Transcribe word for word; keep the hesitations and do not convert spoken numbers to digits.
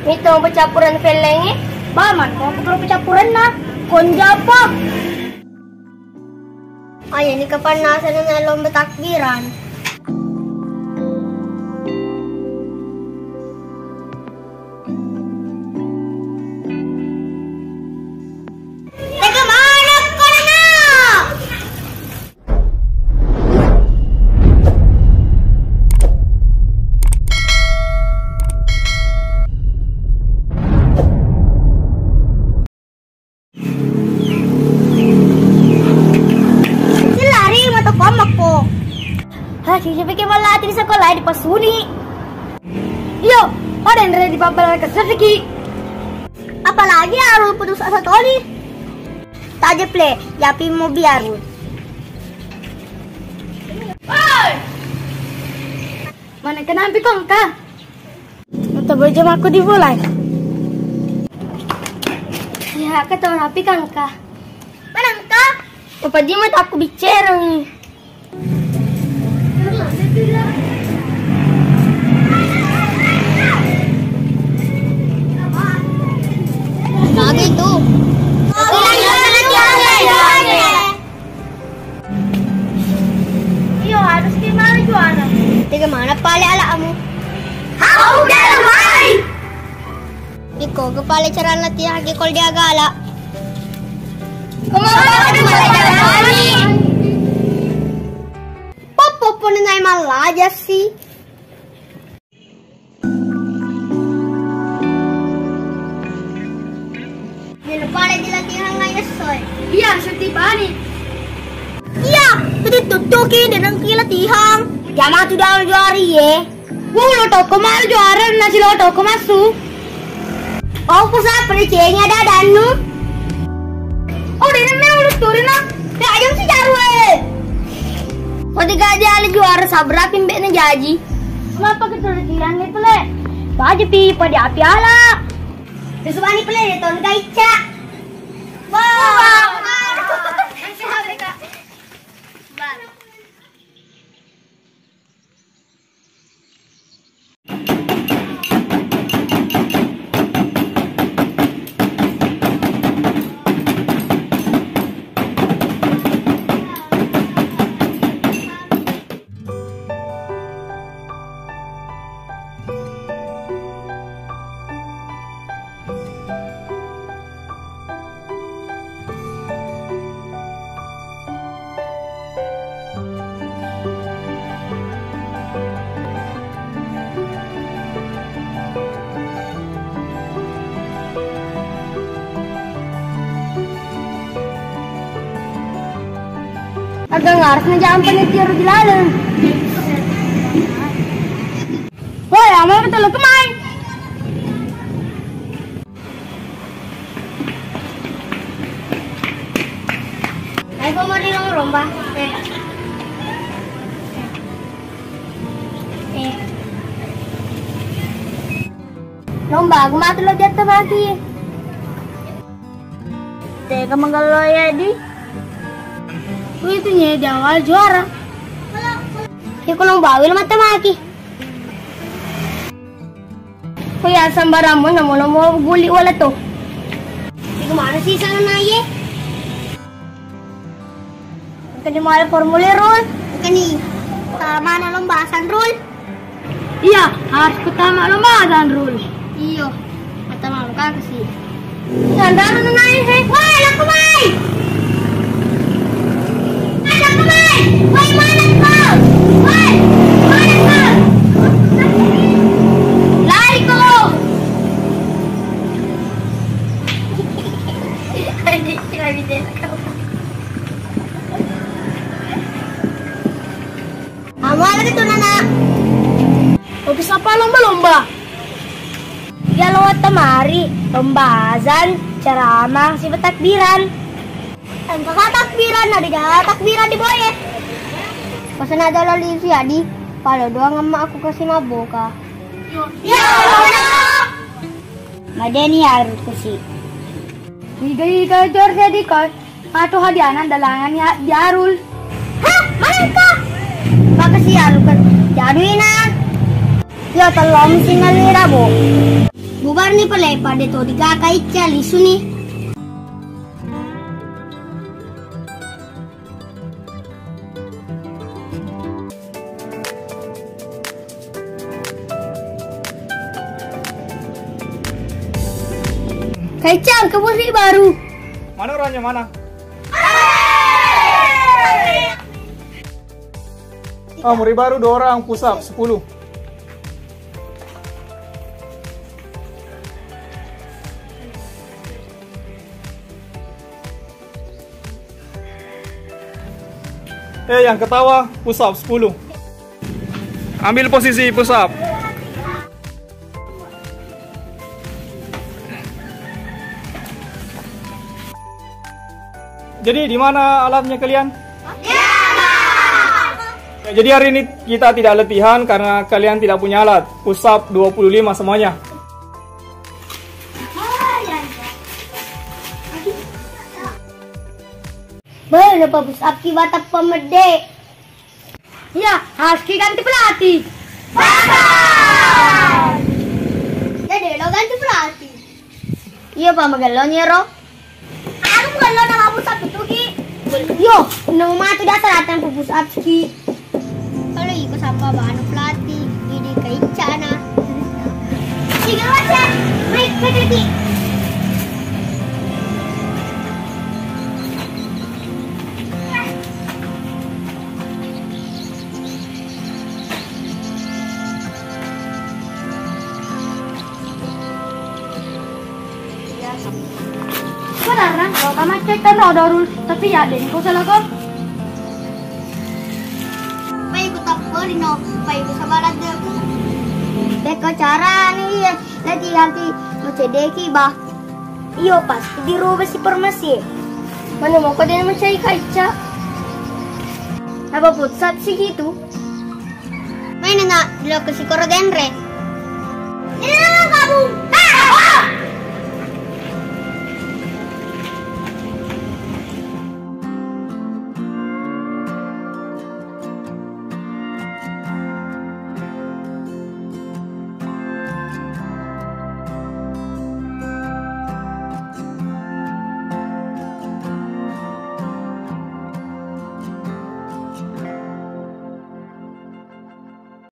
Mito peccappurenna fellengnge? Ba, maneng ko peccappurenna. Konjapa. Aja ni kapannasenna lomba takbiran. Tega maneng ko na? Lari mata komakko. Hah, sisi pikir malatih di sekolah dipasuni. Iyo, pada yang di papalan kesedeki. Apalagi Arul putus asa toli. Taje ple, yapi mo biaru. Mana kenampi kongka? Atau berjam aku di bulan. Ya, aku tahu rapi kangka. Mana engka? Apa dia mata aku bicara nih? Kagak itu. Iyo, harus gimana juara? Tega mana pale alakmu? Aku dalam hari. Iko kepala cara latihan ke kol dia galak. Kemana ada masalah kami? Popo pun ngai malaja sih. Di lupa lagi latihan ngai essoe. Iya, suti bani. Iya, itu tutuki dan nengki latihan. Jama tu dalam juari ye. Wuh, lo toko malu juara, nasi lo toko masu. Oh, ku sapri cenya dadannu. Oh, dene mena ulus turina. Ya, ajam si jaru ae. Ko digaji ale juara sabra pimbe ne jaji. Kenapa kita udah jalan itu, Le? Baji pi pada api ala. Disubani pele de ton gaica. Wow. Aga harus na jampa ni tiru di laleng. Woi, amal betul kemai. Ayo, mau di lomba. Eh. Eh. Lomba, aku mati lo jatuh mati. Tega magello ya di. Itu nye di awal juara. Iko lomba, wilo mata maki. Ko ya sambarammu namo-namo guli wala to. Di kemana sih sana naye? Kani mala formulir, Rul. Kani. Tamana lomba asan, Rul. Iya, harus pertama lomba asan, Rul. Iyo. Pertama lomba kasih. Sandaru naik, he. Woi, laku mai. Ada aku mai. Woi, mana kau? Woi, mana kau? Lari kau. Anjing, kira bisa kau. Awal itu nana. Oke, siapa lomba-lomba? Iya lo tamari lomba azan, ceramah, siba takbiran. Engka ka takbiran, ada jalan takbiran di boye. Pasana ada lo liu si Adi, palo doang emma aku kasih maboka. Ya, Madeni harus kasih. Iga-iga jor jadi kau. Atu hadiana dalangan ya, Jarul. Hah? Mana engka? Makasih ya, Lukas. Jaduina. Yo, tellom sinna lira, Bu. Bubar Ni pale pada to digaga icca lisuni. Kaicang, kamu ri baru. Mana orangnya mana? Ah, murid baru dua orang, push up sepuluh. Eh, yang ketawa, push up sepuluh. Ambil posisi push up. Jadi, di mana alatnya kalian? Ya, jadi hari ini kita tidak latihan karena kalian tidak punya alat. Push up dua puluh lima semuanya. Boleh lupa push up ki batap pemede. Iya, harus ki ganti pelatih. Bapak! Jadi lo ganti pelatih. Iya, Pak, magello nyero. Aku magello nama push up itu ki. Yo, nama matu dasar atang push up ki. Kalau iko sapa bana pelatih, ini kaincana. Tiga baca, baik, baik, baik. Sebenarnya, kalau kamu cek kan Rodorul, tapi ya deh, kau salah kok. Pai ku tapperino, pai ku sabarat aku. Beko cara ni, lagi ganti macedeki bah. Iyo, pasti dirubah si permesi. Mana mau kau dia mencari kaca? Apa putsat sih gitu? Main na, lo ke si koro genre. Iya, kamu.